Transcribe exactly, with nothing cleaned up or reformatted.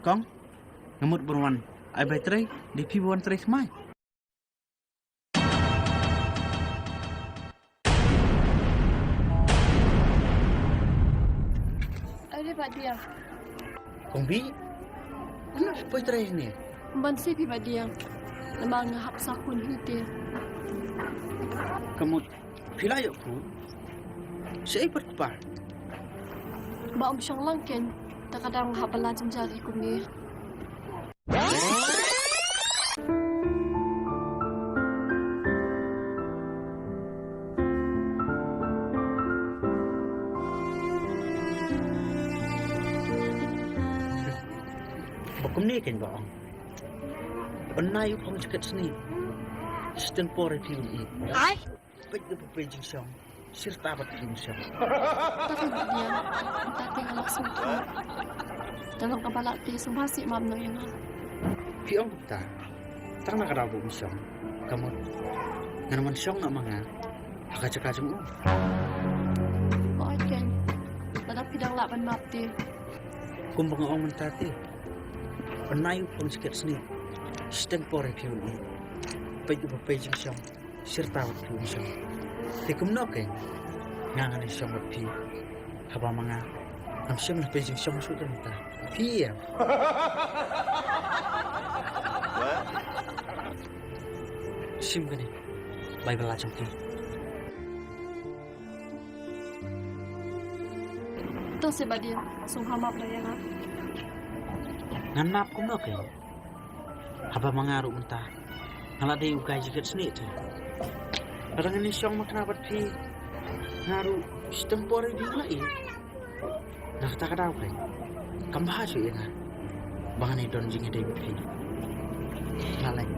Tong, nga mut ban wan ai bai trei, dei phi ban wan trei thymmai. Are Bah Diang. Kong Bih, kumno phi poi trei hangne? Ban sngewbha Bah Diang. Namar nga hap sa khun hi te. Ka mut phi la ïoh khun? Shaei pat kpa? Bah, ym shong lang ken. Ta ka daw nga hap ban lait jynjar hi kumne. Ba kumne ken ba ong. Ban ai u phong jaket snieh. Shiteng por ïa phi un ïeh. Ai. Peit da ba phi jingshong. Shirta bad phi un shong. Ta ka Bah Diang. Ta te nga la sngewthuh. Te long kaba lah te sngewbha sih map noh ïa nga. Phi ong kumta. Tang na ka daw ba um shong. Ka mut ngan wan shong noh ma nga ha ka jaka jong u. Hooid ken. Lada phi dang lah ban map te. Kumba nga ong mynta te. Ban ai u phong jaket snieh. Shiteng por ïa phi un ïeh. Peit da ba phi jingshong. Shirta bad phi un shong. Te kumno ken? Nga ngan shong bad phi. Haba ma nga ngam shym la poi jingshong shuh te mynta. Phi ïa. Shim kane. Bai ba la jong phi. To se Bah Diang, sngewbha map noh ïa nga. Ngan map kumno ken? Haba ma nga ruh mynta nga la dei u guy jaket snieh te. Lada ngan ïashong makna bad phi, nga ruh shiteng por ïa phi nga la ïeh. Na kata ka daw ken kam bha shuh ïa nga ba ngan ïadon jingïadei bad phi. Nga leit.